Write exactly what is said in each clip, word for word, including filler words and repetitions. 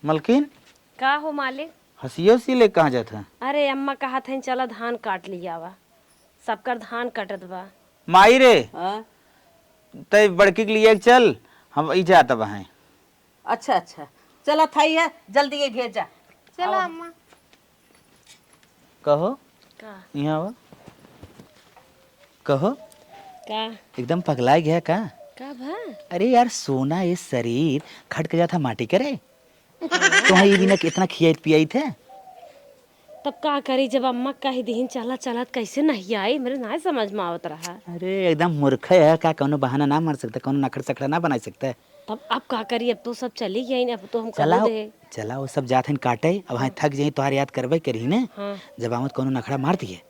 मलकिन, का हो मालिक? हंसियो सी ले कहाँ जात है? अरे अम्मा कहत हैं, "चला धान काट लियावा, सबकर धान कटत बा।" माई रे, हाँ? तै बड़की के लिए चल, हम ई जात अब हैं। अच्छा, अच्छा, चला थाई है, जल्दी ये भेजा। चला अम्मा। कहो। का? यहाँ आवा। कहो। का? एकदम पगला गया का? का भा? अरे यार, सोना ये शरीर खटक जात है माटी करे। तो हाँ, ये बिना कितना खियाइत पियाइत है। तब का करी, जब अम्मा कह दिहिन चला चला, त कैसे नहीं आई, मेरे ना समझ में आवत रहा। अरे एकदम मूर्ख है का, कौनो बहाना ना मार सकता, कौनो नखड़ सखड़ा ना बना सकता। तब अब का करी, अब तो सब चली गई, अब तो हम चलाओ, कबो दे। चलाओ, सब जात हन काटे, अब हाँ थक जाई, तोहार याद करबे करी ने। हाँ। जब आवत कौनो नखड़ा मार दिए।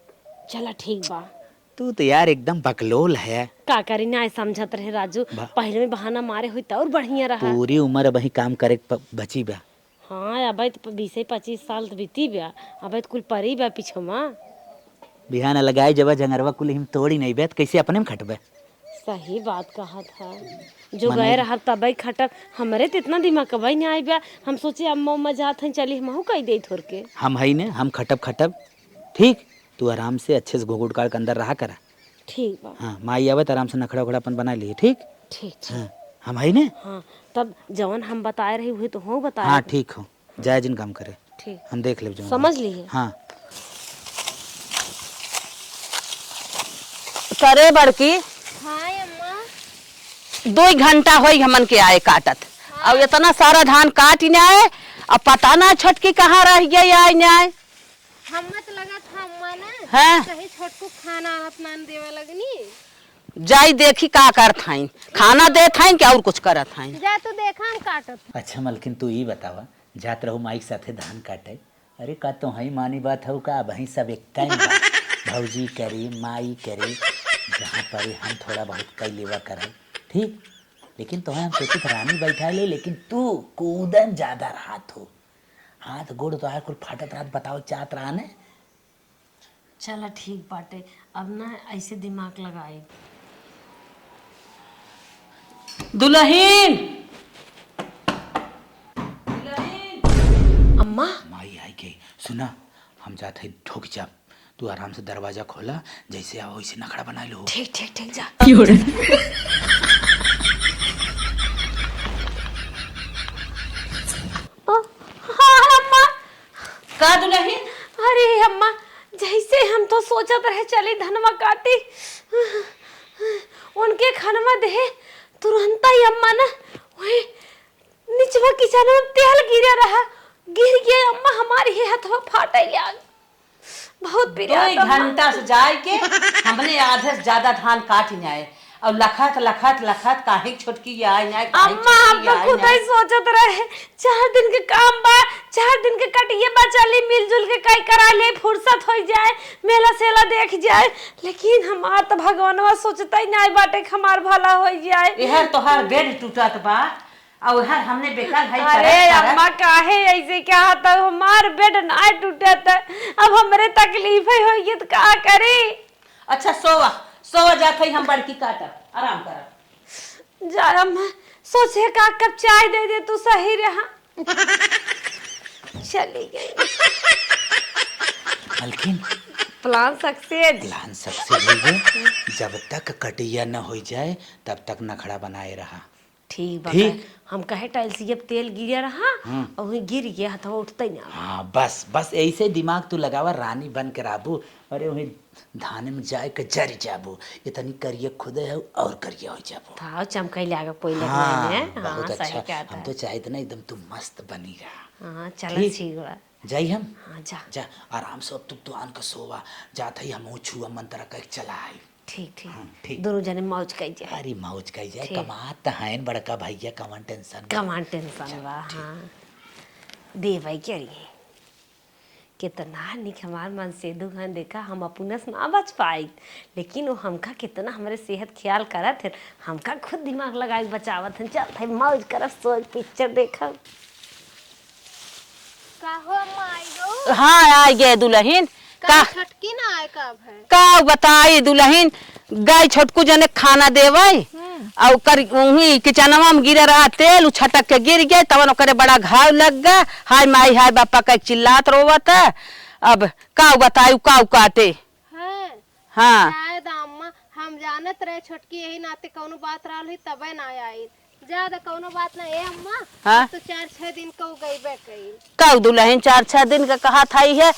चला ठीक बा। तू तो यार एकदम बकलोल है। का करी, ना समझत रहे राजू, बा- पहले में बहाना मारे हुई तो और बढ़िया रहा। पूरी उम्र अब ही काम करे प-, बची बा। हाँ, अबे तो बीसे पच्चीस साल तो बीती बा, अबे तो कुल परी बा पीछे मा। बिहान लगाए जब जंगरवा कुल हिम तोड़ी नहीं बे, तो कैसे अपने में खटबे? सही बात कहत है, जो गए रहब तबे खटब। हमरे तो इतना दिमाग कबई नहीं आई बा, हम सोचे अम्मा उम्मा जात हैं, चली हमहू कही दे थोर के। हम हई ने, हम खटब खटब। ठीक, तू आराम से अच्छे से घोघुट काट के अंदर रहा करा। ठीक बा। हाँ, माई आवे त आराम से नखड़ा उखड़ा अपन बना लिए, ठीक? ठीक, ठीक। हाँ, हम हई ने? हाँ, तब जवन हम बताए रही उहे तो हो बताए। हाँ, ठीक हो, जाए जिन काम करे। ठीक। हम देख लेब जवन समझ होई। लिए। हाँ। करे बड़की। हाँ अम्मा। दो घंटा होई हमन के आए काटत। हाँ। अब इतना सारा धान काट ही ना आए, अब पता ना छोटकी कहाँ रह गई, आए ना आए। हम मत लगत अम्मा ना, हाँ। कहीं छोटकू खाना हाथ नान देवे लगनी। जाई देखी का करत हईं, खाना देत हईं कि और कुछ करत हईं। जा तू देखा हम काटत। अच्छा मलकिन, तू ई बतावा, जात रहू माई के साथे धान काटे, अरे का तोहई मानी बात हऊ का? अबहीं सब एक टाइम बा। भौजी करी, माई करी, जहाँ परी हम थोड़ा बहुत कई लेवा करब, ठीक? लेकिन तोहे हम सोचित रानी बैठा ले, लेकिन तू कूदन ज्यादा रहत हो। हाथ गोड़ तोहार कुल फाटत रहत, बताओ चाहत रहा ने। चला ठीक बाटे, अब ना ऐसे दिमाग लगाई। दुलहिन! दुलहिन! अम्मा? माई आई गई। सुना, हम जात है ढुक जा, तू आराम से दरवाजा खोला, जैसे आओ वैसे नखड़ा बना लो। ठीक, ठीक, ठीक, जा। ओ, हाँ, अम्मा। का दुलहिन? अरे अम्मा, जैसे हम तो सोचत रहे चली धनवा काटी, उनके खनवा दे, तुरंत ही अम्मा ना वही निचवा किचन में तेल गिरे रहा, गिर गए अम्मा, हमारी ही हथवा फाटे लाग। बहुत पिरात दो अम्मा। घंटा से जाए के हमने आधे से ज्यादा धान काट ही आए। और लखत, लखत, लखत, काहे छोटकी ये आए ना, काहे अम्मा, हम छोटकी तो ये आए खुद ना। ही सोचत रहे, चार दिन के काम बा, चार दिन के कटिए बा, चली मिलजुल के कई करा ले, फुर्सत होई जाए, मेला सेला देख जाए। लेकिन हमार तो भगवानवा सोचता ही नाई बाटे कि हमार भला होई जाए। एहर तोहार बेड टूटत बा, और हर हमने बेकार है अरे करत, करत। अम्मा, काहे ऐसे कहा था? हमार बेड नाई टूटत, अब हमरे तकलीफ है होई, तो का करी? अच्छा, सोवा, सोवा जात हई, हम बड़की काटब, आराम करब। जा अम्मा, सोचे का कप चाय दे दे, तू सही रहा। चली गई। मलकिन। Plan success। Plan success हो गए। जब तक कटिया न हो जाए, तब तक नखड़ा बनाए रहा। ठीक बा, ठीक। कहे, हम कहे टाइल्स जब तेल गिरे रहा, हाँ। और वहीं गिर गया, हथवा उठते ही ना। हाँ, बस, बस ऐसे दिमाग तू लगावा, रानी बन के रहबू। अरे वहीं धान में जाए के जर जाबू, इतनी करिए खुदे है और करिए हो जाबू। था चमकई लागे कोई लग हाँ, नहीं है। बहुत हाँ, अच्छा। सही कहता हम है। तो चाहते ना एकदम तू मस्त बनी रहा। हाँ, चलो ठीक। ठीक बा। जाई हम? हाँ, जा। जा, आराम से अब तू दुआन का सोवा, जात हई हम छुआ मंत्र कह चला आई। ठीक, ठीक। हाँ, ठीक। दोनों जने मौज कई जाए। अरे मौज कई जाए, ठीक। कमात हैं बड़का भैया, कमन tension बा। कमन tension चल, बा, ठीक। हाँ। देवई के रही। कितना निक हमार मन से दुखन देखा, हम अपने से ना बच पाई, लेकिन वो हमका कितना हमरे सेहत ख्याल करत है, हमका खुद दिमाग लगाई बचावत है। चल भाई मौज करब, सोच पिक्चर देखब। का हो अम्मा, आई गो? हाँ, आ गए दुलहिन। का का? छोटकी ना आए का भाई? का बताई दुलहिन, गाय छोटकू जने खाना देवई, हम्म। और कर वही किचनवा में गिरे रहा तेल, उ छटक के गिर गए, तवन ओकरे बड़ा घाव लग गए। हाय माई, हाय बापा कह चिल्लात रोवत है। अब काउ बताई, काउ काटे। हैं? हाँ। शायद अम्मा, हम जानत रहे छोटकी यही नाते कौनो बात रहल हुई, तबे ना आई। ज्यादा कौनो बात ना। ए अम्मा, हाँ? अब तो चार छह दिन का उ गईबे कई। काउ दुलहिन, चार छह दिन का कहा था ही है।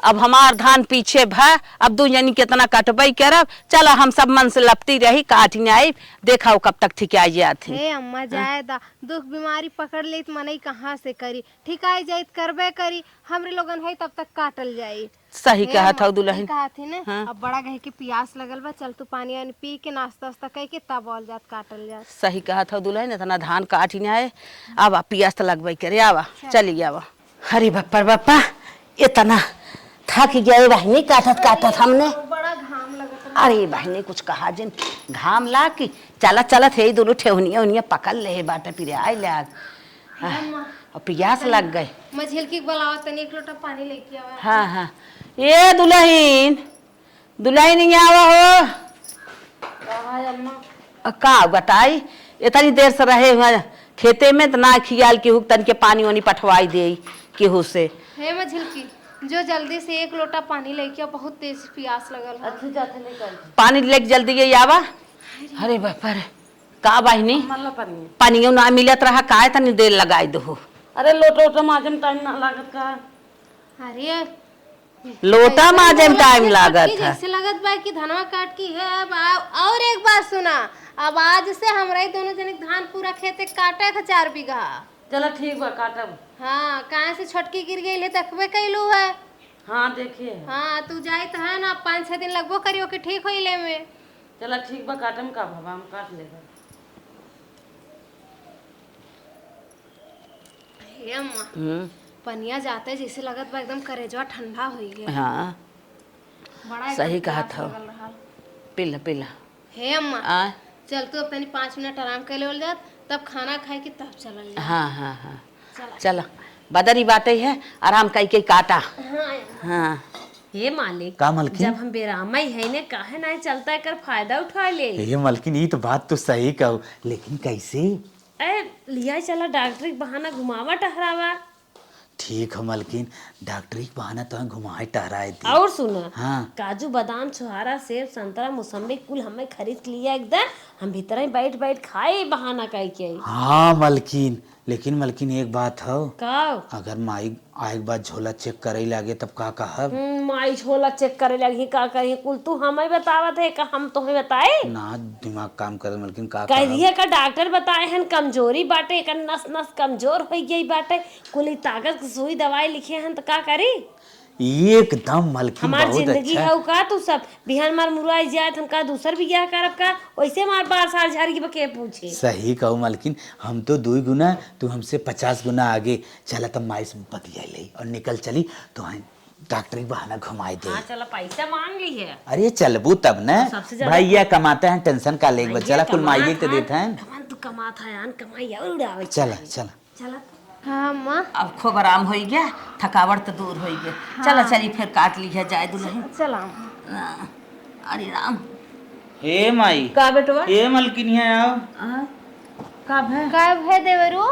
अब हमार धान पीछे भा, अब दू जनी केतना कटबई करब। चला, हम सब मन से लपटी रही, काट न आई। देखा उ कब तक ठिकाई जात है। हे अम्मा, हाँ? जाए दा, दुख बीमारी पकड़ लेत मनई कहाँ से करी? ठिकाई जाइत करबे करी, हमरे लोगन है तब तक काटल जाई। सही हे कहत अम्मा, हौ दुलहिन। ई कहत ही ने, हाँ। अब बड़ा गहे के पियास लगल बा, चल तू पानी वानी पी के नाश्ता वास्ता कई के तब आल जात काटल जात। सही कहत हौ दुलहिन, इतना धान काट ही ना है, आवा पियास त लगबई करे, आवा, चल। चली आवा। अरे बप्पा रे बप्पा, इतना थक गए बहिनी काटत काटत हमने। बड़ा घाम लगत रहा। अरे बहिनी कुछ कहा जिन, घाम लाग की चलत चलत है दोनों ठेहुनिया उनिया पकड़ ले बाटे पिराए लाग। हाँ, अम्मा। और पियास लग गए। मझिलकी के बुलावा तनी, एक लोटा पानी लेके आवा। हाँ, हाँ। ए दुलहिन, दुलहिन, यहाँ आवा हो। का है अम्मा? अ, का बताई, इतनी देर से रहे हुए खेते में, त ना खियाल केहू तन के पानी वानी पठवाई दे केहू से। हे मझिलकी, जो जल्दी से एक लोटा पानी लेके आ, बहुत तेज पियास लगल है। अच्छा, जाते लेके आई। पानी लेके जल्दी ये आवा। अरे बाप रे। का बहिनी? अम्मा ला पानी। पानियो ना मिलत रहा, काहे तनी देर लगाई दो? अरे लोटा ओटा माजे में टाइम ना लागत का? अरे लोटा माजे में टाइम लागत है। जैसे लगत बा कि धनवा काट की है। अब आ-, और एक बात सुना, अब आज से हमरा ही दोनों जने के धान पूरा खेते काटे था चार बीघा। चला ठीक बा, काटब। हाँ, काहे से छोटकी गिर गई है, देखबे कैलू है। हाँ, देखिए। हाँ, तू जाइत है ना, पाँच छह दिन लगबो करियो कि ठीक होई ले में। चला ठीक बा, काटम का बाबा, हम काट लेबा। हे अम्मा, हम्म। पनिया जाते जैसे लगत बा एकदम करेजवा ठंडा होई गया। हाँ। बड़ा एकदम सही कहत प्यास हौ। लगल रहल। पी ला, पी ला। हे अम्मा, आ? चल तू अब तनी पाँच मिनट आराम कर लेवल जात, तब खाना खाए के तब चलल जात। हाँ, हाँ, हाँ। चला। चला, बदरी बाटे है, आराम कई के काटा। हाँ, अम्मा। हाँ। हे मालिक, का मलकिन? जब हम बेरामई है ने, काहे नाहीं चलता एकर फायदा उठा ले? हे मलकिन, ई तो बात तो सही कहू, लेकिन कैसे? ए, लिया चला डॉक्टरी के बहाना घुमावा टहरावा। ठीक है मलकिन, डॉक्टरी के बहाना तो घुमाए टहराए दे। और सुना, हाँ। काजू, बादाम, छोहारा, सेब, संतरा, मौसम्बी कुल हमें खरीद के लिया एकदम, हम भीतर ही बैठ बैठ खाए बहाना कई के। हाँ मलकिन, लेकिन मलकिन एक बात हौ। का? अगर माई आए के बाद झोला चेक करे लागे तब का कहब? हम्म, माई झोला चेक करे लागी का करी? कुल तू हमें बतावत है का हम तोहे बताई? ना, दिमाग काम करे मलकिन का कह कहब? दिए का डॉक्टर बताए हन कमजोरी बाटे, एकर नस नस कमजोर हो गई बाटे, कुल ई ताकत के सुई दवाई लिखे हन त का करी? एकदम मलकिन, हमार बहुत जिंदगी अच्छा। हौ का तू सब? बिहान मार मुरवाई जाए, त हम का दूसर बियाह करब का? वैसे मार बार साल झारी के बके पूछे। सही कहू मलकिन, हम तो दुई गुना, तू हमसे पचास गुना आगे। चला तब माई से बतिया ले और निकल चली, तो हम डॉक्टरी बहाना घुमाई दे। हाँ, चला पैसा मांग ली है। अरे चलबू तब न, तो सबसे ज्यादा भैया कमाते हैं, टेंशन का लेके भैया चला, कुल माइये कमात तो हैं, देते हैं। कमान तू कमात है, आन कमाई और उड़ावे चला, चला। चला। हाँ, अम्मा। अब खूब आराम होई गया, थकावट तो दूर होई गया। हाँ। चला, चली, फिर काट लिया जाए दुलहिन। चला, अम्मा। हाँ। अरे राम। हे माई। का बेटवा? हे मलकिनिया, आओ। आ, का भय? का भय देवरू?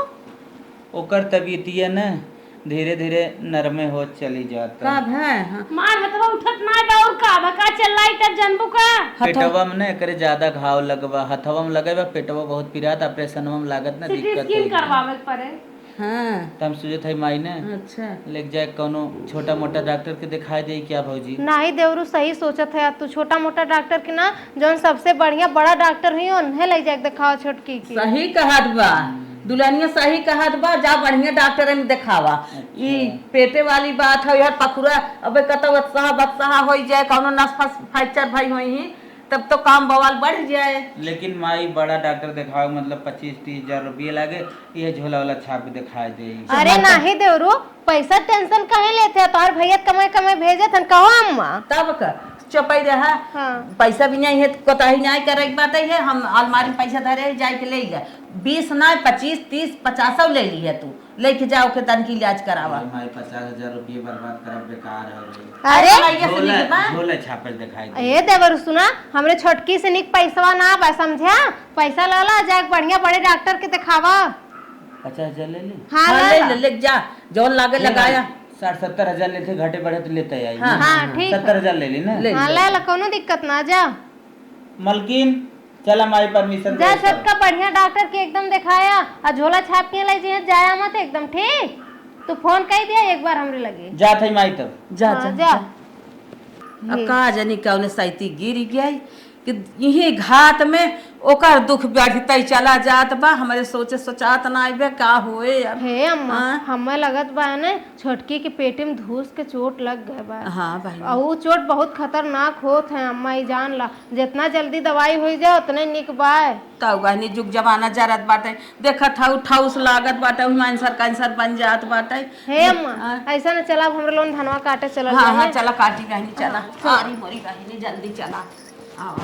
ओकर तबीयतिया न धीरे-धीरे नरमे होत चली जात। का भय? हाँ। मार हथवा उठत नाय बा, और का बा? का चिल्लाई तब जनबू का? हथवा। पेटवा में न एकरे ज्यादा घाव लगबा, हथवा में लगे बा, पेटवा बहुत पिरात, ऑपरेशनवा में लागत न सीटी दिक्कत स्कैन होई। करवावे के पड़े। हाँ। त हम सोचत हई माई न अच्छा। लेके जाए कौनो छोटा मोटा डॉक्टर के दिखाई दे क्या भौजी? नाही देवरू, सही सोचत है तू। छोटा मोटा डॉक्टर के ना, जौन सबसे बढ़िया बड़ा डॉक्टर हुई, उन्हें ले जाके दिखाओ छोटकी के। सही कहत बा, दुल्हनिया सही कहत बा, जा बढ़िया डॉक्टर में दिखावा। अच्छा। ई पेटे वाली बात है यार, पखुरा अबे कतौ बदसाह, बदसाह होई जाए, कौनो नस फस फ्रैक्चर भई होई ही, तब तो काम बवाल बढ़ जाए। लेकिन माई, बड़ा डॉक्टर दिखाओ, मतलब पच्चीस तीस हजार रुपये लागे, ये झोला वाला छाप के दिखाई दे। अरे चला तो। नाही देवरू, पैसा टेंशन काहे लेत है? तोहर भैया कमाई कमाई भेजत हन, कहो अम्मा। तब का चुपई रहा। हाँ। पैसा भी नहीं है, कोताही नहीं करे के बात है, हम अलमारी में पैसा धरे, जाए के ले जा। बीस ना, पच्चीस, तीस, पचासौ ले लिहे तू, लेके जाओ के तनकी इलाज करावा। अरे माई, पचास हजार रुपये बर्बाद करब बेकार है रे। अरे! अरे, ये से झोला, लिखबा। झोला छापल दिखाई दे। ए देवर सुना, हमरे छोटकी से निक पैसवा ना बा, समझा? पैसा ला ला, जाके बढ़िया बड़े डॉक्टर के दिखावा। पचास हजार ले ली? हाँ, हाँ, ला ले ला। ले, ले जा, जौन लागे ले लगाया। भाई, साठ सत्तर हजार लेते, घटे बढ़े तो लेते आई। हाँ, हाँ, हाँ, ठीक है। सत्तर हजार ले ली ना? ले हाँ, ले। ला ला, कौनो दिक्कत ना, जा। मलकिन, चला माई, परमिशन जा दे सब। छोटका, बढ़िया डॉक्टर के एकदम देखाया, आ झोला छाप के ले जइहे, जाया मत एकदम, ठीक? तू फोन कइ दिया एक बार हमरे लगे। जात है माई तब। जा, हाँ, जा, जा। जा। अब का जानी कौने सैती गिर गई कि यही घात में ओकर दुख बढ़तई चला जात बा। हमरे सोचे सोचात ना आइबे का होए अब। हे अम्मा, हाँ? हमें लगत बा ने, छोटकी के पेटे में धूस के चोट लग गए बा। हाँ बहिनी। और वो चोट बहुत खतरनाक होत है अम्मा, ई जान ला। जितना जल्दी दवाई होई जाए, उतने निक बाय। तउ बहिनी, जुग जमाना जरत बाटे, देखत हऊ, ठौस लागत बाटे, ओही में कैंसर कैंसर बन जात बाटे। हे अम्मा, हाँ। ऐसा न चला, अब हमरे लोन धनवा काटे चलल हाँ, जाए। हाँ, चला काटी बहिनी, चला। हाँ, चला। सॉरी मोरी बहिनी, जल्दी चला। आओ।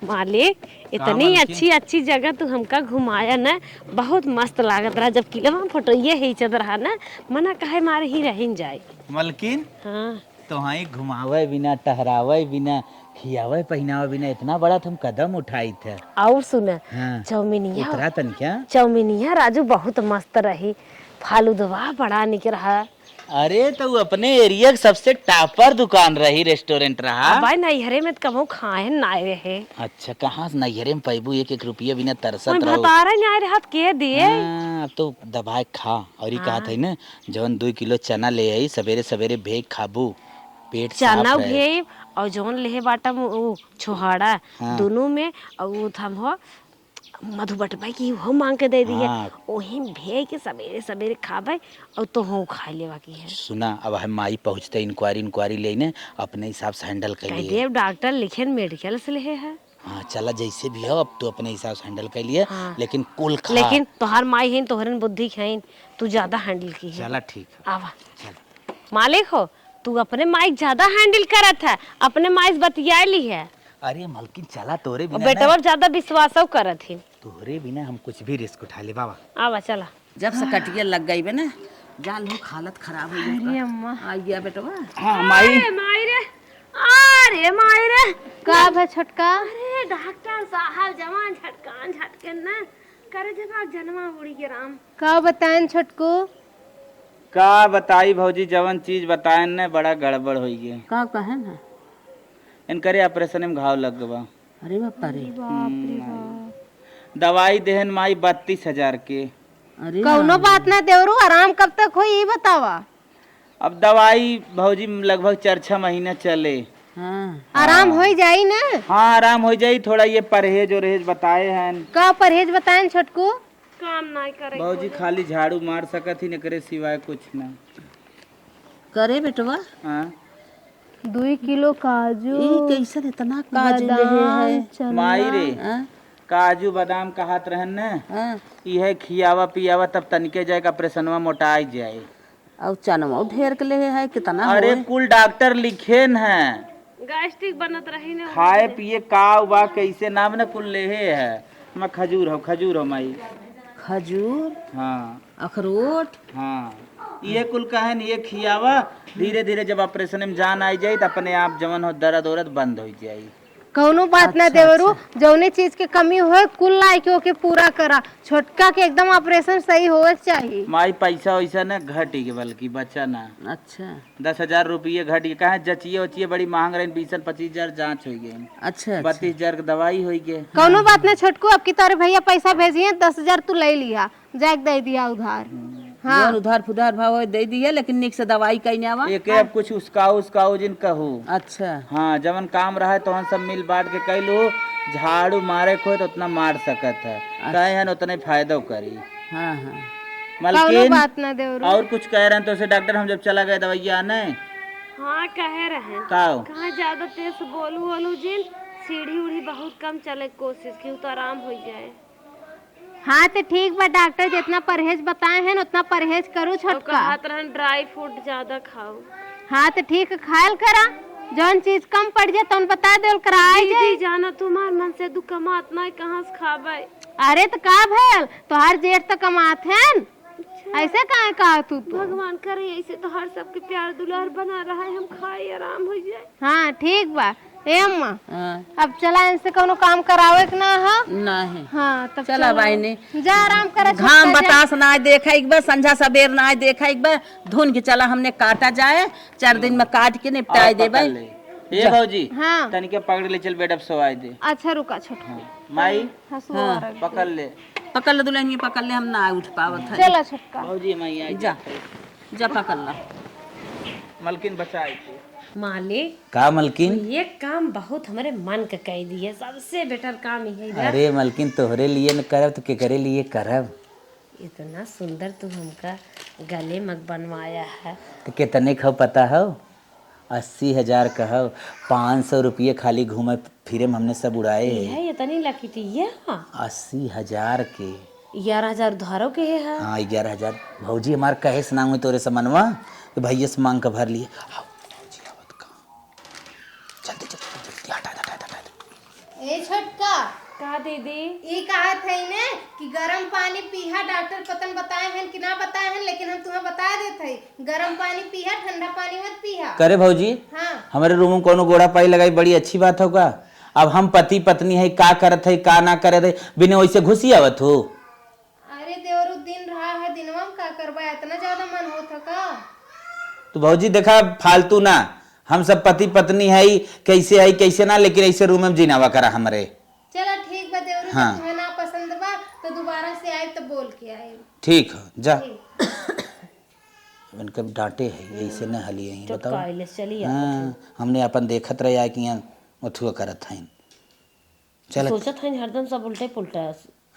मालिक, का इतनी मालकिन? अच्छी अच्छी जगह तू हमका घुमाया न, बहुत मस्त लागत रहा। जब किलवा फोटो ये ही चल रहा न, मना काहे मारे ही रहिन जाए। मलकिन? हाँ। तोहई घुमावे बिना, टहरावे बिना, खियावे पहिनावे बिना इतना बड़ा तुम कदम उठाई थे। और सुन, हाँ। चौमिनिया, उतरा तन क्या? चौमिनिया राजू बहुत मस्त रही, फालूदवा बड़ा निक रहा। अरे, तो उ अपने एरिया के सबसे टॉपर दुकान रही, रेस्टोरेंट रहा। अब भाई, नैहरे में तो कबहू खाए ना रहे। अच्छा, कहाँ से नैहरे में पैबू, एक एक रुपया बिना तरसत वही रहो। भतारा ना रहा, के दिए? हाँ, अब तो दबाए खा। और ये हाँ। कहत है ना, जवन दुई किलो चना ले आई, सबेरे सबेरे भेज खाबू, पेट साफ चना रहे। भेज और जवन लेहे बाटा मु-, उ छोहाड़ा, हाँ। दोनों में, और उ थम हो, मधुबटबा की हो मांग के दे दिए, हाँ। ओही भेज के सबेरे सबेरे खाबे और तो हो खा लेवा की है। सुना, अब हम माई पहुँचते इंक्वायरी, इंक्वायरी लेने अपने हिसाब से हैंडल कर कह लिए। देव डॉक्टर लिखेन मेडिकल से लेहे है। हाँ, चला, जैसे भी हो, अब तू अपने हिसाब से हैंडल कर लिए, हाँ। लेकिन कुल खा। लेकिन तोहार माई है, तोहरन बुद्धि है, तू ज्यादा हैंडल की है। चला, ठीक है। आवा। चला। मालिक हो, तू अपने माई ज्यादा हैंडल करत है, अपने माई से बतिया ली है। अरे मलकिन, चला, तोरे और बिना बेटवा ना ज्यादा विश्वासो करत है। तोहरे बिना हम कुछ भी रिस्क उठा ले बाबा। आवा, चला। जब से कटिया लग गई बे ना, जान लो हालत खराब हो गई अरे बा। अम्मा। आ गया बेटवा। हाँ, माई। अरे माई रे, अरे माई रे। का भा छोटका? अरे डॉक्टर साहब, जवान झटकान झटके ना, करे जब जनवा उड़ी के राम। का बताएन छोटकू? का बताई भौजी, जवन चीज बताएन ने बड़ा गड़बड़ होई गए। का कहेन है? इनकरे ऑपरेशन में घाव लग गवा। अरे बाप रे। अरे बाप रे बाप। दवाई देहन माई बत्तीस हजार के। अरे कौनो बाप रे। बात ना देवरू, आराम कब तक होई ई बतावा। अब दवाई भौजी लगभग चार छह महीना चले। हाँ। आराम हाँ। होई जाई ना? हाँ, आराम होई जाई। थोड़ा ये परहेज ओरहेज बताए हैं। का परहेज बताएन छोटकू? काम नाई करे भौजी, खाली झाड़ू मार सकत ही, एकरे सिवाय कुछ ना। करे बेटवा? हाँ। दुई किलो काजू, ई कैसन इतना काजू लेहे बादाम, है? चना। माई रे, हाँ? काजू बादाम कहत रहन न, हाँ। इहे खियावा पियावा, तब तनिके जाए का ऑपरेशनवा मोटाई जाए। और चनवा ढेर के लेहे है, कितना अरे होए? कुल डॉक्टर लिखेन है। गैस्ट्रिक बनत रही ना, खाए ओकरे। पिए का बा, कैसे नाम न कुल लेहे है। मैं खजूर हो, खजूर हो माई। खजूर? हाँ। अखरोट? हाँ। ये कुल कहन, ये खियावा, धीरे धीरे जब ऑपरेशन में जान आई जाई, तो अपने आप जवन हो दर्द ओरद बंद हो जाई। कौनो बात ना अच्छा, देवरू, अच्छा। जौने चीज के कमी होए, कुल लाए के ओके पूरा करा। छोटका के एकदम ऑपरेशन सही होए के चाही। माई, पैसा वैसा न घटी के, बल्कि बचा ना। अच्छा। दस हजार रुपये घटी के, कहे जचिए उचिए बड़ी महंग रही, बीसन पच्चीस हजार जांच हो गई। अच्छा, अच्छा। बत्तीस हजार के दवाई हो गए। कौनो बात ना छोटकू, अब की तोरे भैया पैसा भेजिए, दस हजार तू ले लिया। जाके दे दिया उधार। हम्म। हाँ। जौन उधार फुधार भाव होए दे दिया, लेकिन निक से दवाई कइने आवा। एके अब कुछ उसकाऊ उसकाऊ जिन कहू। अच्छा। हाँ, जवन काम रहे तवन सब मिल बांट के कइ लू। झाड़ू मारे को होए तो उतना मार सकत है। अच्छा। कहे हन उतने फायदो करी। हाँ, हाँ। कौनो मलकिन, बात ना देवरू। और कुछ कह रहे हैं तो उसे डॉक्टर हम जब चला गए दवाइया ने। हाँ, कहे रहे। का हो? कहाँ ज्यादा तेज से बोलू वोलू जिन, सीढ़ी उढ़ी बहुत कम चले के कोशिश की तो आराम हो जाए। हाँ, तो ठीक बा डॉक्टर, जितना परहेज बताए हैं, उतना परहेज करू तो छोटका। कहत रहन ड्राई फ्रूट ज्यादा खाओ। हाँ, तो ठीक खायल करा, जौन चीज कम पड़ जाए, तौन बता देल करा, आई दीदी जाए। जाना तुम्हार मन से दुख कमात ना, कहाँ से खाबे? अरे त का भयल, तोहार जेठ त कमात हैं, अच्छा। ऐसे काहे कहा तू तो? भगवान करे ऐसे तोहार सबके प्यार दुलार बना रहा है, हम खाए आराम हो जाए। हाँ ठीक बा। ए अम्मा, हाँ। अब चला इनसे कौनो काम करावे के ना है। ना है। हाँ तब चला चला। बहिनी। जा आराम करा घाम छोटका, जा। बतास ना देखा एक बार, संझा सबेर ना देखा एक बार, धुन के चला हमने काटा जाए, चार दिन में काट के निपटाए हाँ, देबे। पकड़ ले। ए जा। भौजी, हाँ। तनिके पकड़ ले चल बेड अब सोवाए दे। अच्छा रुका छोटका। हाँ। माई, हसुआ हाँ। रख दे। पकड़ ले। पकड़ ले दुल्हनिया, पकड़ ले, हम ना उठ पावत है। चला छोटका। भौजी, माई आई जा। जा पकड़ ला। मलकिन बचाई के। मालिक, का मलकिन? ये काम बहुत हमरे मन के कह दिए, सबसे बेटर काम यही बा। अरे मलकिन, तोहरे लिए न करब तो केकरे लिए करब? इतना सुंदर तू हमका गले में बनवाया है। तो कितने का पता हो? अस्सी हजार का हो, पाँच सौ रुपये खाली घूमे फिरे में हमने सब उड़ाए हैं। यह इतनी लकीटी ये? अस्सी हजार के। ग्यारह हजार उधारो के है। हाँ, ग्यारह हजार। भौजी हमार कहे से ना हुई तोरे समनवा, तो भैया से मांग के भर लिए। आओ, भौजी आवत का। जल्दी, जल्दी, जल्दी, हटा, हटा, हटा, हटा। ए छोटका। का दीदी? ई कहत है ने कि गरम पानी पीहा, डॉक्टर पतन बताए हैं कि ना बताए हैं, लेकिन हम तुम्हें बता देत है, गरम पानी पीहा, ठंडा पानी मत पीहा। करे भौजी, हाँ। हमरे रूम में कोनो गोड़ा पाई लगाई, बड़ी अच्छी बात हो का? अब हम पति पत्नी है, का करत है, का ना करत है, बिना वैसे घुसी आवत हो। अरे देवरू, दिन रहा है, दिनवा में का करबा, इतना ज्यादा मन होत है का? तो भौजी देखा, फालतू ना, हम सब पति पत्नी है, कैसे है कैसे ना, लेकिन ऐसे रूम में जीनावा करा हमरे। चला ठीक बा देवरू, हाँ। तुम्हें ना पसंद बा तो दोबारा से आए तो बोल के आए। ठीक हो, जा। ठीक। इनके डांटे है, ऐसे न हलिए हैं, चुप बताओ। काइले चली आवत हाँ, है। हमने अपन देखत रहे आए कि यहाँ अथुआ करत हैं। चलत। सोचत हईन हरदम सब उल्टे पुल्टा।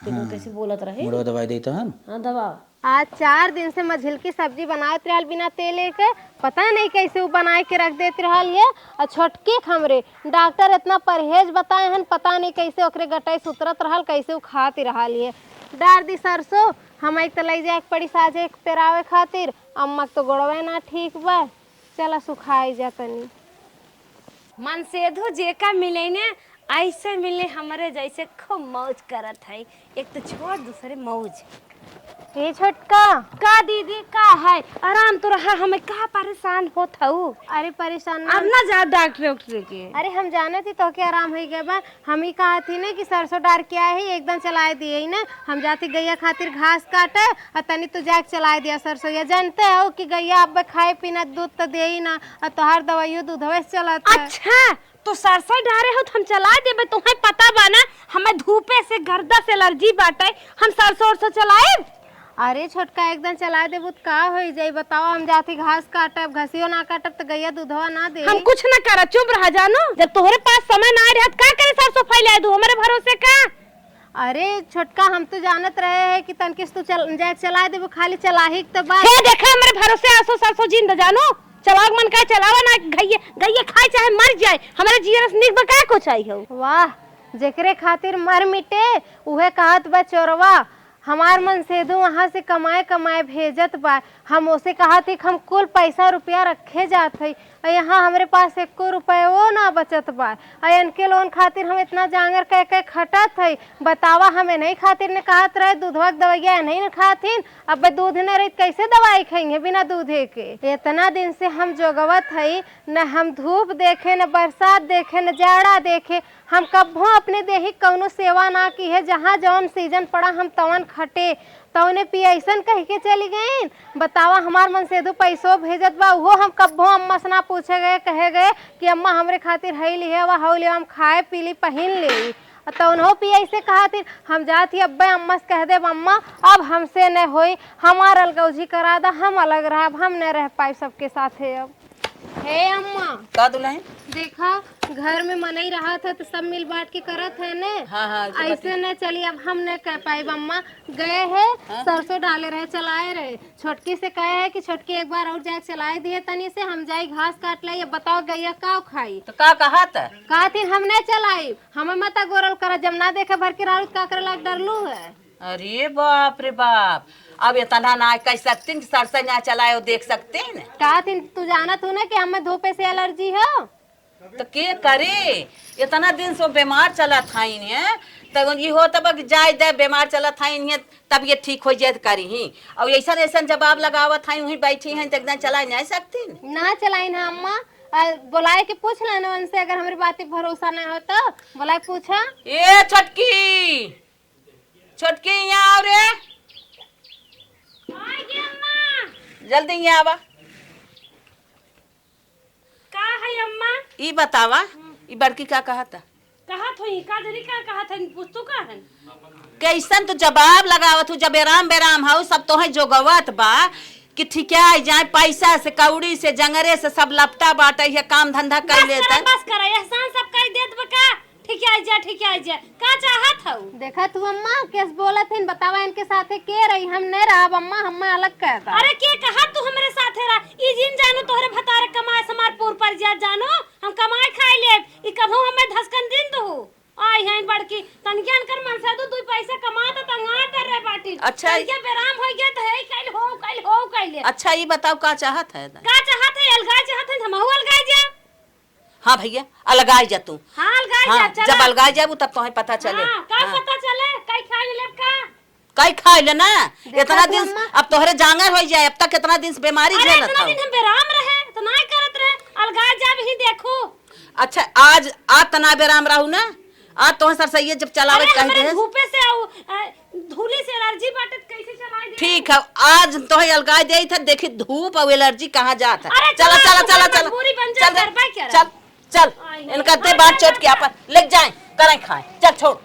देखो हाँ। कैसे बोलत रहे। मुड़वा दबाई देई तो हम। हाँ, दबाओ। आज चार दिन से मझिलकी सब्जी बनावत रहल बिना तेले के, पता नहीं कैसे उ बनाए के रख देत रहल ये। और छोटकी के हमरे डॉक्टर इतना परहेज बताए हन, पता नहीं कैसे ओकरे गटई से उतरत रहल, कैसे उ खात रहल ये। डार दी सरसों, हम एक त लई जाए के पड़ी साझे एक पेरावे खातिर, अम्मा के तो गोड़वे ना ठीक बा। चला सुखाई जा तनी। मनसेधु जेका मिले ने, ऐसे मिले हमरे जैसे खूब मौज करत है। एक तो छोड़, दूसरे मौज। ए छोटका। का दीदी, का है? आराम तो रहा, हमें का परेशान होत हऊ? अरे परेशान ना। अब ना जा डॉक्टर उक्टर के। अरे हम जानत ही तोहके आराम हो गया बा, हम ही कहा थी ना कि सरसों डार के आए ही, एकदम चलाए दिए ही ना। हम जाती गैया खातिर घास काटे, और तनी तू जाके चलाए दिया सरसों। या जानते हो कि गैया अब खाए पीना दूध तो दे ही ना, और तोहार दवाइयो दूधवे से चलत है। अच्छा, तो सरसों डारे हो तो हम चलाए देबे, तुम्हें पता बा ना, हमें धूपे से गर्दा से एलर्जी बाटे, हम सरसों उरसों चलाए? अरे छोटका, एकदम चलाए देबू त का होई जाई? बताओ, हम जाती घास काटब, घसियो ना काटब त गैया दूधवा ना दे। हम कुछ ना करब, चुप रहा जानू। जब तोहरे पास समय ना रहत, का करे सरसों फैलाए दू हमरे भरोसे का? अरे छोटका, हम तो जानत रहे हैं कि तनकिस तू चल, जाए चलाए देबू, खाली चलाही के तो बात। हे देखा, हमरे भरोसे आसो सरसों जिंद जानू, चलाओ मन का चलावा ना, गैया, गैया खाए चाहे मर जाए, हमरे जियरस निक बा का को चाहिए हो। वाह, जेकरे खातिर मर मिटे, उहे कहत बा चोरवा। हमार मनसेधु वहाँ से कमाए कमाए भेजत बा। हम ओसे कहत ही कि हम कुल पैसा रुपया रखे जात हई, और यहाँ हमरे पास एको रुपयो ना बचत बा। और इनके लोन खातिर हम इतना जांगर कह के खटत हई। बतावा, हम इन्हीं खातिर ने कहत रहे, दूधवा के दवाइया इन्हीं ने खाथिन, अब दूध न रही कैसे दवाई खाइहें बिना दूधे के? इतना दिन से हम जोगवत हई, न हम धूप देखे, न बरसात देखे, न जाड़ा देखे, हम कब्बो अपने देही कौनो सेवा ना की है, जहाँ जौन सीजन पड़ा हम तवन खटे, तवने पिया ऐसन कह के चली गईन। बतावा, हमार मनसेधु पैसो भेजत बा, उहो हम कब्बो अम्मा से ना पूछे गए, कहे गए कि अम्मा हमरे खातिर हई लिहे वा, हऊ लिहे, हम खाए पी ली, पहिन ले। आ तवनहो पिया ऐसे कहत ही, हम जात ही अब्बे अम्मा से कह देब, अम्मा अब हमसे न होई, हमार अलगौजी करा दा, हम अलग रहब, हम न रह पाइब सबके साथे अब। हे अम्मा। का दुल्हन? देखा, घर में मनई रहत है तो सब मिल बांट के करत है ने। हाँ, हाँ, तो ऐसे बता। न चली, अब हम न कह पाइब अम्मा। गए है, हाँ? सरसों डाले रहे, चलाए रहे। छोटकी से कहे है कि छोटकी एक बार और जाए चलाए दिए तनी से, हम जाई घास काट लाई। अब बताओ गैया का खाई? तो का कहत है? कहती हम न चलाई, हमें मत गोरल कर, जब ना देखे भर के राउत का करे लाग डरलू है। अरे बाप रे बाप, अब इतना ना कह सकतीन कि सरसों ना चलाए हो, देख सकतीन। का थी, तू जानत हो ना कि हमें धूपे से एलर्जी हो। तो के करे? इतना दिन से वो बीमार चलत हईन है, तो ये होत बा कि जाए दे, बीमार चलत हईन है, तब ये ठीक हो जाए तो करी ही। और ऐसन ऐसन जवाब लगावत हईन, वहीं बैठी हैं, तो एकदम चला नहीं सकती। ना चलाइन है अम्मा, आ, बुलाए के पूछ लेना उनसे, अगर हमारी बात पे भरोसा ना हो तो बुलाए पूछा। ए छोटकी, छोटकी, यहाँ आओ रे। आ गई अम्मा। जल्दी यहाँ आवा। का है अम्मा? ई बतावा, ई बड़की का कहता? कहत होई, का जनी का कहत है, पूछ तू का है? कैसन तू जवाब लगावत हूँ, जब बेराम बेराम हऊ, सब तोहे जोगवत बा कि ठिकाई जाए, पैसा से, कौड़ी से, जंगरे से सब लपटा बाटे, ये काम धंधा कर बस लेते करा, हैं। बस करा, एहसान सब कई देत बा का? ठीक है, जा, ठीक है, जा। का चाहत हऊ? देखा तू अम्मा, केस बोलत हन, बतावा इनके साथे के रही, हम नहीं रहब अम्मा, हम्मा अलग कर दा। अरे के कहा तू हमरे साथे रह? ई जिन जानो तोहरे भतारे कमाए से हमार पूर पर जा जानो, हम कमाए खाए लेब, ई कभो हमें धसकन दिन दहू। आई हैं बड़की, तनिके अनकर मन से दू, दू पैसा कमा त तंगा तर रहे बाटी। अच्छा। तनिके बेराम हो गया त है, कइल हो, कइल हो, कइल। अच्छा, ई बताओ का चाहत है? का चाहत है? अलगाए चाहत है, हमहू अलगाए जा। हाँ भैया, अलगाए जा तू। हाँ, अलगाए हाँ, जा, चला। जब अलगाए जाबू तब तोहे पता चले। हाँ, का हाँ। पता चले? कई खाए लेब का? कई खाए ले ना? देखा इतना तू दिन अम्मा? अब तोहरे जांगर हो जाए, अब तक कितना दिन से बीमारी अरे, झेलत इतना हऊ। दिन हम बेराम रहे, तो ना करत रहे। अलगाए जाब ही देखू। अच्छा, आज, आज तना बेराम रहू ना? आज तोहे सर सही है, जब चलावे अरे, कह हमरे दे। धूपे से आऊ, अ, धूली से एलर्जी बाटे, त कैसे चलाए दे? ठीक है, आज तोहे अलगाए दे थे, देखी धूप और एलर्जी कहाँ जात है। अरे, चला, चला, चला, चला, चला। मजबूरी बन जाए, चल, करबा क्या चल, रहा? चल। आई है। इनका दे बात चोट के आपन ले जाए, करें खाए। चल छोड़।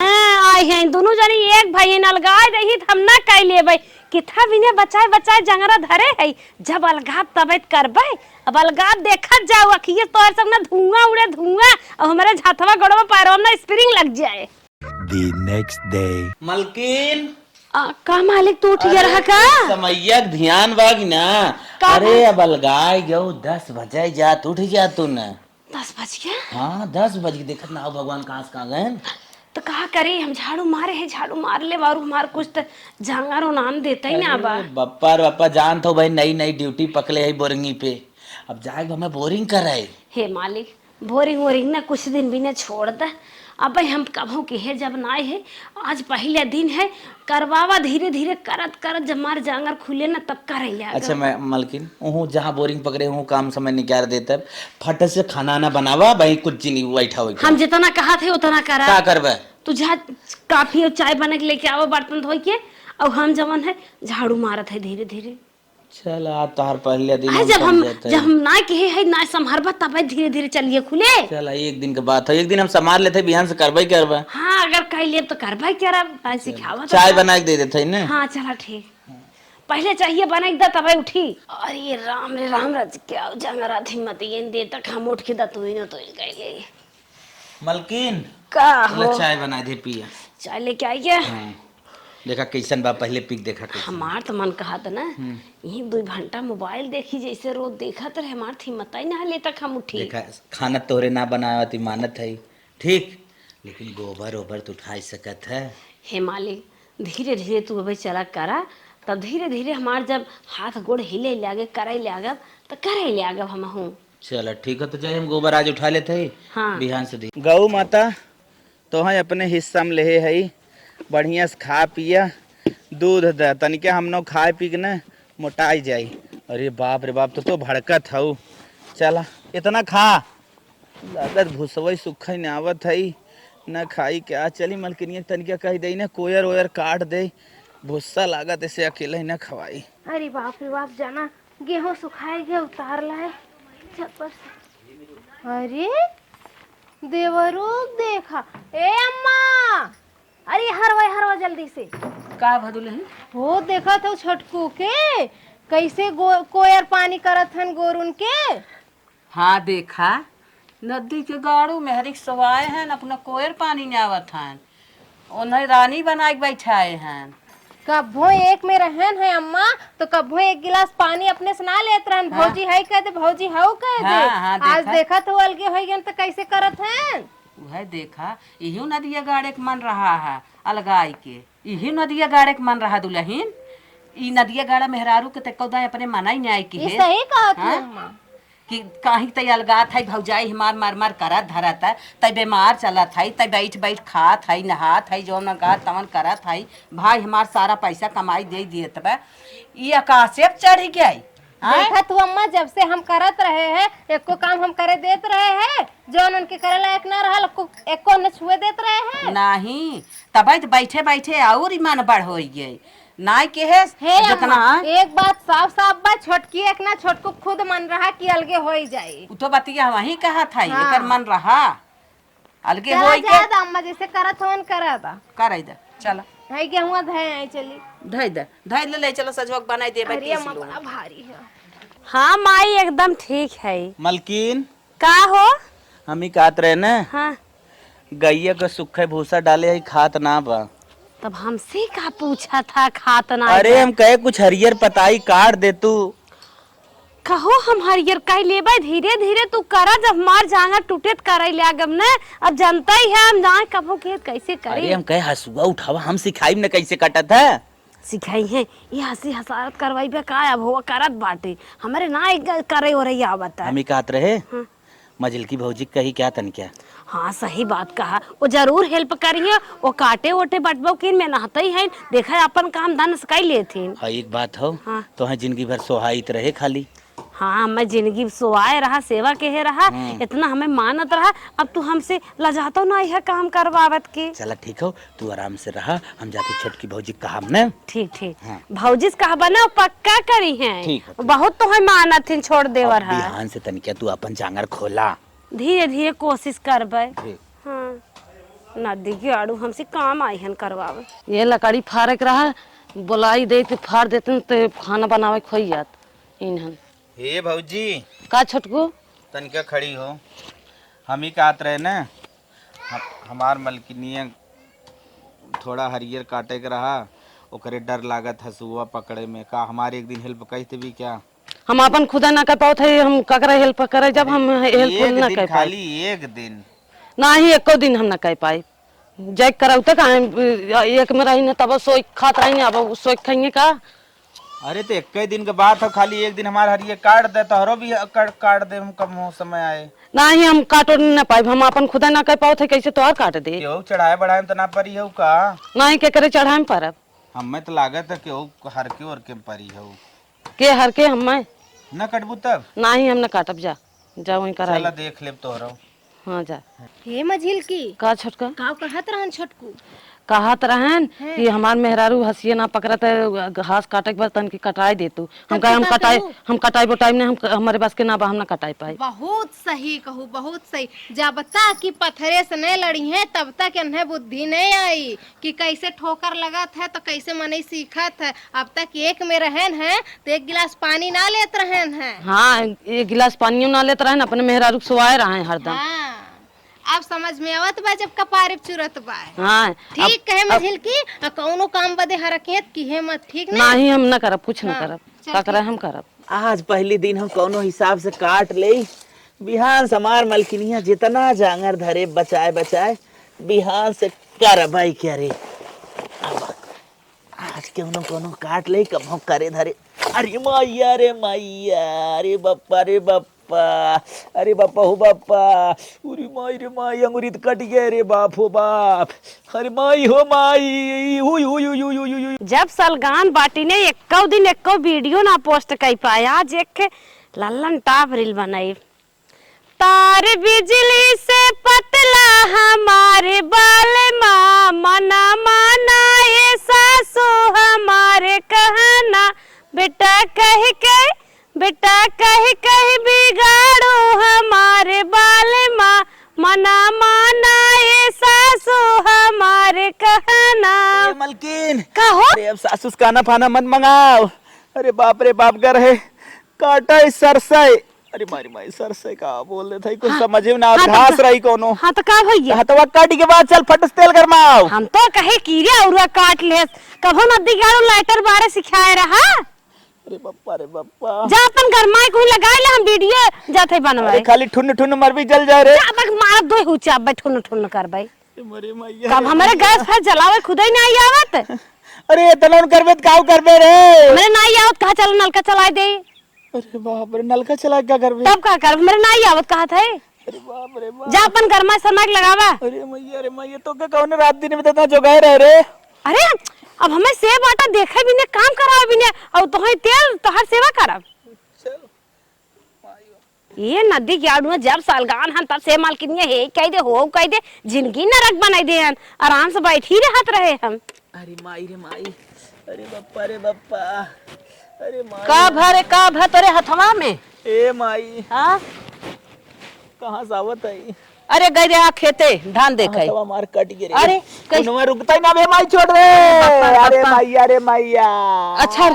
हाँ, आई हैं, दोनों जनी एक भाई हैं, अलगाए रही त हम ना कह लेबै। किथा बिने बचाए बचाए जंगरा धरे है, जब अलगाब तबे त करबै। अब अलगाब देखत जाओ, अखिए तोहर सब ना धुआं उड़े धुआं, और हमारे झाथवा गोड़वा पैरवा में ना स्प्रिंग लग जाए। The next day। मलकिन। आ, का मालिक, तू उठ गया अरे, रहा का? समैया के ध्यान बा कि ना? का अरे, बात? अब अलगाए गयो, दस बजे जात, उठ जा तू न। दस बज गया? हाँ, दस बज के देखत ना हो भगवान कहाँ से कहाँ गए। तो का करी, हम झाड़ू मारे हैं, झाड़ू मार ले, और हमार कुछ तो जांगर और नाम देते ही ना अरे, बा। बप्पा रे बप्पा, जानत हो भाई, नई नई ड्यूटी पकड़े है बोरिंगी पे। अब जाए हमें बोरिंग करे। हे मालिक, बोरिंग वोरिंग ना कुछ दिन भी ना छोड़ दे। अब हम कभों के है जब ना है, आज पहले दिन है, करवावा धीरे धीरे करत करत जब मार जांगर खुले ना तब करे ले अच्छा। मैं मलकिन, उहू जहाँ बोरिंग पकड़े हूँ काम समय निकाल देते, फट से खाना ना बनावा भाई, कुछ चीनी बैठा हुई हम जितना कहा थे उतना करा। का करबे? तू जा काफी और चाय बना के लेके आवा बर्तन धोई के, और हम जवन है झाड़ू मारत है धीरे धीरे। चल, आज तोहार पहले दिन अरे, हम जब हम, समझत हई। जब हम ना कहे है, ना संभरबा, तब धीरे-धीरे चलिए खुले। चल, एक दिन के बात है, एक दिन हम संभाल लेते, बिहान से करबे करबे। हाँ, अगर कह लेब तो करबे करब, आज चल, सिखावत चाय बा। बना के दे देते हैं ना। हाँ, चला ठीक। पहले चाहिए बना के दे, तब उठी। अरे राम रे राम, रज के आओ, जंगरा थी मत, ये दे तक हम उठ के दतुई न तो कह ले। मलकिन, का ले हो? चाय बना दे, पिया। चाय लेके आई क्या? हाँ। देखा कैसन बा, पहले पी के देखा कैसन। हमार तो मन कहत ना, हम्म। यही दो घंटा मोबाइल देखी, जैसे रोज देखत रहे, हमार थी मताई ना ले तक हम उठी। देखा, खाना तोहरे ना बनावत, ई मानत है, ठीक, लेकिन गोबर ओबर तो उठाई सकत है। हे मालिक, धीरे धीरे तू अबे चला करा, तब धीरे धीरे हमार जब हाथ गोड़ हिले लागे, करे लागब, तो करे लागब हमहूँ। चला ठीक है, तो जाए हम गोबर आज उठा लेते हैं। हाँ। बिहान से दी। गौ माता, तोहैं अपने हिस्सा में लेहे हई, बढ़िया से खा पिया, दूध द, तनिके हमनो खाए पी के न मोटाई जाई। अरे बाप रे बाप, तो, तो भड़कत हऊ। चला, इतना खा। लागत भुसवई सुखई न आवत हई, न खाई के। आ चली मलकिनिया के तनिका कह देई न, कोयर ओयर काट दे, भुस्सा लागत ऐसे अकेले ही न खवाई। अरे बाप रे बाप, जाना गेहूं सुखाए गया, उतार लाए छत पर से। अरे देवरू देखा, ए अम्मा, अरे हरवा, हरवा जल्दी से। का भदुलही? हो देखत हो छोटकू के, कैसे गो-, कोयर पानी करत हन गोरुन के। हाँ, देखा, नदी के गाड़ू में हरिक सवाए हैं, अपना कोयर पानी न्यावत हैं, उन्हें रानी बनाए के बैठाए हैं। कब्बो एक में रहन है अम्मा, तो कब्बो एक गिलास पानी अपने से ना लेत रहन। हाँ। भौजी है कह दे, भौजी हऊ कह दे। हाँ, हाँ, आज देखा। देखत हो अलगे हो गए तो कैसे करत हैं? वह देखा, इहू नदिया गाड़े के मन रहा है, अलगाई के, इही नदिया गाड़े के मन रहा दुलहिन। ई नदिया गाड़ा मेहरारू के ते कौदा अपने मना ही न्याय की ये है। सही कहत हाँ? है अम्मा। कि काहे तै अलगात है, भौजाई हमार मर मर करत धरत है, तै बीमार चलत है, तै बैठ बैठ खात है, नहात है, जौन अलगात तवन करत है, भाई हमार सारा पैसा कमाई दे दियत बा, ई आकाशे पे चढ़ गई। आय? देखा तू अम्मा, जब से हम करत रहे हैं, एको काम हम करे देत रहे हैं, जौन उनके करे लायक ना रहल, एको, एको न छुए देत रहे हैं। नहीं, तबै तो बैठे बैठे और ही मन बढ़ होई गए। नाय के है हे जितना अम्मा, एक बात साफ साफ बा, छोटकी एक ना छोटकू खुद मन रहा कि अलगे होई जाई। उ तो बतिया वही कहा था, हाँ। एकर मन रहा अलगे चला होई जा के। दा अम्मा, जैसे करत होन करा दा। करे दे, चला। है गेहुआ धए आई चली। धई दे, धई ले, ले चलो, सजवक बनाई देबे, अरे पीस अम्मा, लूँ। बड़ा भारी है। हाँ माई, एकदम ठीक है। मलकिन। का हो? हम ही कहत रहे न, हाँ। गइया के सुखे भूसा डाले है, खात ना बा। तब हमसे का पूछा था, खात ना अरे बा? हम कहे कुछ हरियर पताई काट दे तू। कहो हम हरियर कह लेबे, धीरे धीरे तू करा, जब हमार जांगर टूटे त करे लागब न। अब जनता ही है हम जाए कबो के कैसे करे। अरे हम कहे हसुआ उठावा, हम सिखाइब न कैसे कटत है। सिखाई है, ये हंसी हसारत करवाई बे का, अब हुआ करत बाटे, हमरे ना एक करे ओरे आवत है। हम ही कहत रहे, हाँ। मझिलकी भौजी कही क्या तन क्या? हाँ, सही बात कहा, वो जरूर help करी है, वो काटे ओटे बटबो किन में नहते ही है, देखा अपन काम धन से कई लेथिन। हाँ, एक बात हो, हाँ। तो है जिंदगी भर सोहाइत रहे खाली। हाँ, मैं जिंदगी सोआए रहा, सेवा केहे रहा, हम्म। इतना हमें मानत रहा, अब तू हमसे लजातो ना यह काम करवावत के। चला ठीक हो, तू आराम से रहा, हम जाके छोटकी भौजी कहा हमने। ठीक, ठीक। हाँ। भौजी से कहबा ना, पक्का करी हैं। ठीक है, ठीक। बहुत तो है मानत हिन, छोड़ देवर अब है। बिहान से तनिका तू अपन जांगर खोला। धीरे धीरे कोशिश करबे। ठीक। हाँ, नदी के आड़ू हमसे काम आई हन करवावे। ये लकड़ी फारे के रहा, बोलाई दे तो फार देते तो खाना बनावे खोई जात इन्हन। हे भौजी। का छोटकू? तनिका खड़ी हो। हम ही कहत रहे न, हम, हमार मलकिनिया थोड़ा हरियर काटे के रहा, ओकरे डर लागत हसुआ पकड़े में। का हमार एक दिन help कई देबी क्या? हम अपन खुदा ना कर पावत है, हम ककरा help करे जब हम help एक ना दिन कर पाई। खाली एक दिन। नाही, एको दिन हम ना कर पाई। जय करौते का हम, एक में रही न तब सोई खात रही न, अब सोई खाएंगे का? अरे तो एक ही दिन के बात हो, खाली एक दिन हमार हरिये काट दे, तोहरो भी काट, काट दे, हम कम हो समय आए। नाही, हम काटो न पाइब, हम अपन खुदा ना कर पावत है, कैसे तोहर काट दे? केहू चढ़ाए बढ़ाए में तो ना परी हो का? नाही, के करे चढ़ाए में परब? हमें तो लागत है केहू हरके उरके में परी हो। के हरके हमें? ना कटबू तब? नाही, हम ना काटब, जा, जा वहीं कराई। चला देख लेब तोहरो। हाँ, जा। हे मझिलकी। का छोटका? का कहत रहन छोटकू? कहत रहन हैं। कि हमार मेहरारू हसिया ना पकड़त है, घास काटे के बाद तनकी कटाई दे तू। हम तब कहे, तू हम का कटाई, करू? हम कटाई बोटाई में हम, हमरे बस के ना बा, हम ना कटाई पाई। बहुत सही कहू, बहुत सही। जब तक कि पत्थरे से नहीं लड़ी हैं, तब तक इन्हें बुद्धि नहीं आई। कि कैसे ठोकर लगत है तो कैसे मनई सीखत है। अब तक एक में रहन है तो एक गिलास पानी ना लेत रहन है। हाँ, एक गिलास पानियो ना लेत रहन, अपने मेहरारू के सोवाए रहन हरदम। हाँ, अब समझ में आवत बा जब कपारे पे चुरत बा। हाँ, ठीक अब, कहे अब मझिलकी, आ कौनो काम बदे हरकियत किहे मत, ठीक ना? नाही, हम ना करब, कुछ ना हाँ, करब, चल का करे ठीक। हम करब। आज पहली दिन हम कौनो हिसाब से काट ले। बिहान से हमार मलकिनिया जितना जांगर धरे बचाए बचाए, बिहान से करबै के रे। अब आज केहू न कोनो काट ले, कबहूँ करे धरे। अरे मैया रे मैया, अरे बप्पा रे बप्पा, अरे बप्पा हो बप्पा, उरी माई रे माई, अंगुरी त कट गए रे बाप हो बाप, अरे माई हो माई, हुई, हुई, हुई। जब सलगान बाटी ने एक्को दिन एक्को video ना post कई पाए, आज एक लल्लन top reel बनाई। तार बिजली से पतला हमारे बालमा, मना माना ए सासू हमारे कहना, बेटा कहि के, बेटा कहि कहि बिगाड़ू हमारे बालमा, मना माना ए सासू हमारे कहना। ए मलकिन, का हो? अरे अब सासू से खाना फाना मत मंगाओ। अरे बाप रे बाप, घर है काटा है सरसई। अरे मारी माई, सरसई का बोल देत है, कुछ हाँ, समझे में ना आवत, हाँ, तो घास का, रही कोनो। हाँ, तो का भैया? हथवा काट के बाद चल फट से तेल गरमाओ। हम तो कहे कीड़े उरुआ काट लेस, कभो नदी गाड़ू lighter बारे सिखाए रहा। अरे बप्पा रे बप्पा। जा अपन गरमाए कोई लगाए ले, हम video जात है बनवाए। अरे खाली ठुन्न ठुन्न मरबी जल जाए रे। जा बक मार दो हुचा, बे ठुन्न ठुन्न करबे। अरे मरे मैया कब रे हमरे मैया। गैस फैस जलावे खुदे ही नहीं आवत। अरे इतना करबे त काऊ करबे रे? हमरे नहीं आवत, कहा चल नलका चलाए दे। अरे बाप रे, नलका चला गया घर में। तब का करब, मेरे नाई आवत कहत है। अरे बाप रे बाप। जा अपन गरमा सरमा के लगावा। अरे मैया, अरे मैया, तो का कौन रात दिन में इतना जोगाए रहे रे? अरे, अब हमें सेब आटा देखे बिने, काम करावे बिने, और तोहई तेल तोहर सेवा करब। चल। ये नदी के आड़ू में जब सालगान हन, तब से मालकिनिया हे कह दे, हो कह दे, जिंदगी नरक बनाई दे हन। आराम से बैठी रहत रहे हम। अरे माई रे माई, अरे बप्पा रे बप्पा, अरे माई का रे भा रे, माई। का भा तोरे हथवा में? ए माई। हाँ? कहाँ से आवत है? अरे गई रे, आ खेते धान देखे। हथवा मार कट गे रे। अरे, कई उनवा रुकता ही ना बे माई, छोड़ रे। अरे बप्पा रे अरे बप्पा। मैया रे मैया। अच्छा,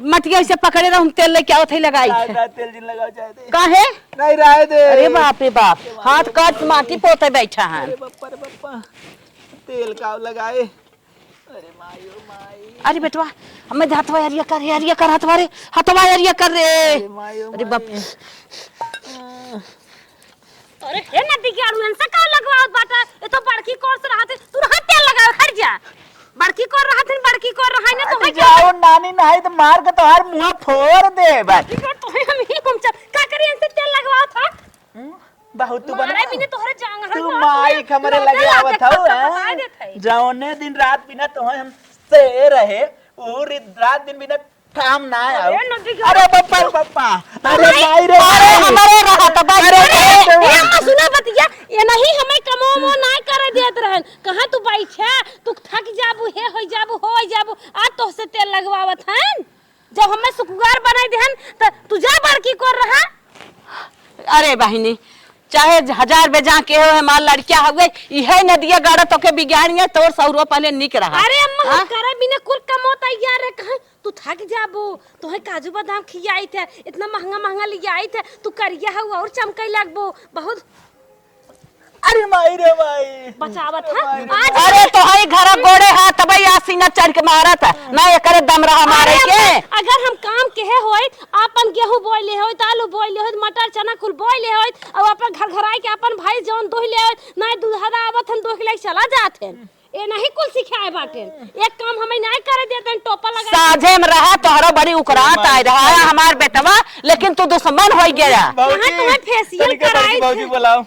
मटिया इसे पकड़े रहो, हम तेल लेके आवत है, लगाई ना, है। ना, तेल जिन लगाओ चाहे दे। काहे? नहीं रहे दे। अरे बाप रे बाप, हाथ काट माटी पोते बैठा है। अरे बप्पा रे बप्पा, तेल का लगाए। अरे माई ओ माई। अरे बेटवा, हमें हथवा एरिया कर, एरिया कर हथवा रे, हथवा एरिया कर रे। अरे माई ओ अरे बाप। माई। अरे हे नदी के आड़ू इनसे का लगवावत बाटा? ये तो बड़की कोर से रहत है, तू रहा तेल लगावे, हट जा। बड़की कोर रहत है, बड़की कोर रहा है ना तो अरे है क्या? जाओ नानी, नहीं तो मार के तोहार मुंह फोड़ दे बस। बड़की कोर तो है, हम ही घूम चल। का करी इनसे तेल लगवावत है? हम्म, बहुत तू मारे बना। बिने तोहरे जांग तू हर माई हमरे लगे आवत हऊ, बता हैं? देत है। जौने दिन रात बिना तोहे हम से रहे, वो रि-, रात दिन बिना काम ना आओ। अरे नदी के अरे बप्पा रे बप्पा, अरे अरे, माई रे अरे माई। हमारे रहा तो बाई। अरे अरे, बाप रे। ए अम्मा सुना बतिया, ये नहीं हमें कमो मो ना करे देत रहन। कहाँ तू बैठा, तू थक जाबू, हे होई जाबू, होई जाबू, आज तोहसे तेल लगवावत हन। जब हमें सुकुवार बनाई देहन, त तू जा बड़की कोर रहा। अरे बहिनी, चाहे हजार बेजा के हो, हमार लड़किया हवे, इहे नदिया गाड़ा तोके बिगाड़िए, तोर सौरो पहले निक रहा। अरे अम्मा, हम हाँ? करे बिना कुल कमो तैयार है, कहाँ तू थक जाबू, तोहे काजू बादाम खियाई थे, इतना महंगा महंगा लियाई थे, तू करिया हऊ और चमकई लगबू, बहुत अरे माई रे माई। बचावत अरे है? माई रे आज माई। अरे तोहई घर गोड़े हाथ बई आसीना चढ़ के मारत है। ना एकरे दम रहा मारे अरे के। अगर हम काम केहे होइत, आपन गेहूं बोए ले होइत, आलू बोए ले होइत, मटर चना कुल बोए ले होइत, और अपन घर घर आए के अपन भाई जौन दोह ले होइत, ना दूध हदा आवत हन दोह के लेके चला जात हन। ए नहीं कुल सिखाए बाटेन। एक काम हमें नहीं करे देते हैं, टोपा लगा के। साझे में रहा तोहरो बड़ी उकरात माई। आए रहा है हमार बेटवा, लेकिन तू दुश्मन हो गया। भौजी, कहाँ तुम्हें facial तनिका कराई भौजी थे? बोलाओ।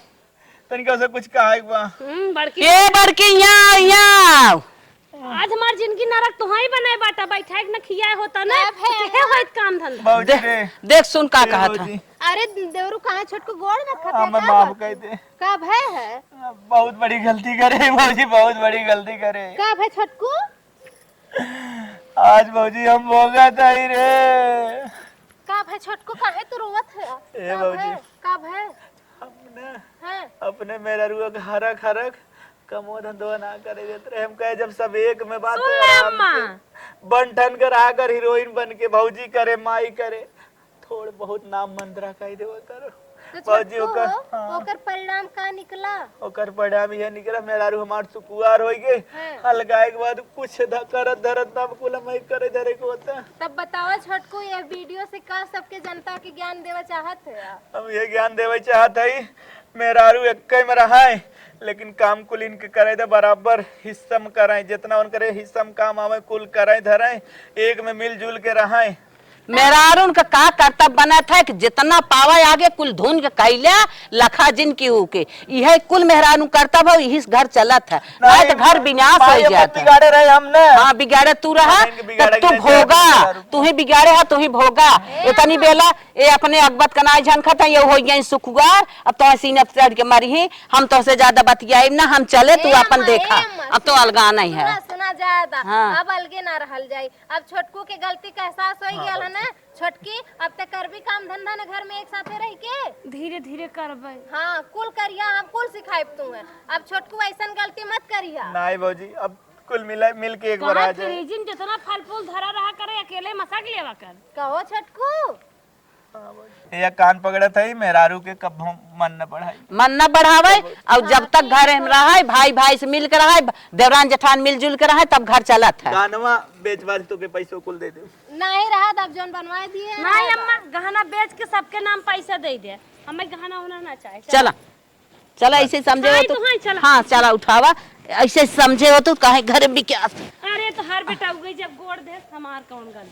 तनिका से कुछ कहा एक बा। हम्म, बड़की। ए बड़की, यहाँ, यहाँ आओ। आज हमार जिंदगी नरक तोहई बनाए बाटा, बैठाए के न खियाए होता ना, का भय तो केहे है? होइत काम धंधा। भौजी देख, रे। देख सुन का ए कहत है। भौजी। अरे देवरू, कहाँ छोटकू गोड़ रखत है, हमें का माफ बात कर है? दे। का भय है? बहुत बड़ी गलती करे भौजी, बहुत बड़ी गलती करे। का भय छोटकू? आज भौजी हम भोगत हई रे। का भय छोटकू, काहे तू रोवत है? ए का भौजी। भय? का भय? हम ना हाँ। अपने मेहररुआ के हरक हरक कमो धंधवा ना करे देत रहे। हम कहे जब सब एक में बात सुन है, ले आराम अम्मा। से बन ठन कर आकर हीरोइन बन के भौजी करे, माई करे, थोड़ बहुत नाम मंदरा कह देवा करो। तो भौजी छोटकू ओकर, हो, हाँ। ओकर परिणाम का निकला? ओकर परिणाम यह निकला, मेहरारू हमार सुकुवार होई गए। हाँ। अलगाए के बाद कुछ ध-, करत धरत नाम कुल हम करे धरे के होता। तब बताओ छोटकू, ये video से का सबके जनता के ज्ञान देवा चाहत है? हम ये ज्ञान देवे चाहत हई, मेहरारू एक्के में रहाए, लेकिन काम कुल इनके करे दे, बराबर हिस्सा में कराए, जितना उनकरे हिस्सा में काम आवे कुल कराए धराए, एक में मिलजुल के रहाए। मेहरारून का का कर्तव्य बनत है कि जितना पावे आगे कुल धुन के कैले लखा जिन की हु के, इहे कुल मेहरारू कर्तव्य हो, इही से घर चलत है, नहीं तो घर विनाश हो जात है। बिगाड़े रहे हमने। हाँ, बिगाड़े तू रहा, हाँ, इनके बिगाड़े तब तू भोगा, तू ही बिगाड़े है, तू ही भोगा। ए इतनी अम्मा। बेला ए अपने अगबत का नाई झनखत है, ये हो गई सुखुआर, अब तो सीने पे चढ़ के मरी ही, हम तोहसे ज्यादा बतियाइब ना, हम चले, तू ए अपन अम्मा, देखा, ए अम्मा, अब तो सुना, अलगा नहीं है। सुना, सुना ज्यादा, हाँ। अब अलगे ना रहल जाई। अब छोटकू के गलती का एहसास हो हाँ, गया है ना, छोटकी, अब ते करबी काम धंधा न घर में एक साथे रह के? धीरे धीरे करबे। हाँ, कुल करिया, हम कुल सिखाइब तू है। अब छोटकू ऐसन गलती मत करिया। नहीं भौजी, अब कुल मिला, मिल के एक बार आ जाए। फ्रिज में जितना फल फूल धरा रहा करे, अकेले मसक लेवा कर। कहो छोटकू। हाँ भौजी। ये कान पकड़त है, मेहरारू के कब हम मन न बढ़ाई। मन न बढ़ावे, और जब तक घर में रहे, भाई भाई से मिल के रहे, देवरान जेठान मिलजुल के रहे, तब घर चलत है। गानवा बेच बाच तो के पैसो कुल दे दे। नहीं रहा, तब जौन बनवा दिए, नहीं रहा। अम्मा, गहना बेच के सबके नाम पैसा दे दे, हमें गहना होना ना चाहे। चला। चला, ऐसे समझे हो तो, हाँ, चला। हाँ, चला, उठावा। ऐसे समझे हो तो काहे घर में बिकास? अरे, तो हर बेटा उगई जब गोड़ दे, हमार कौन गलती?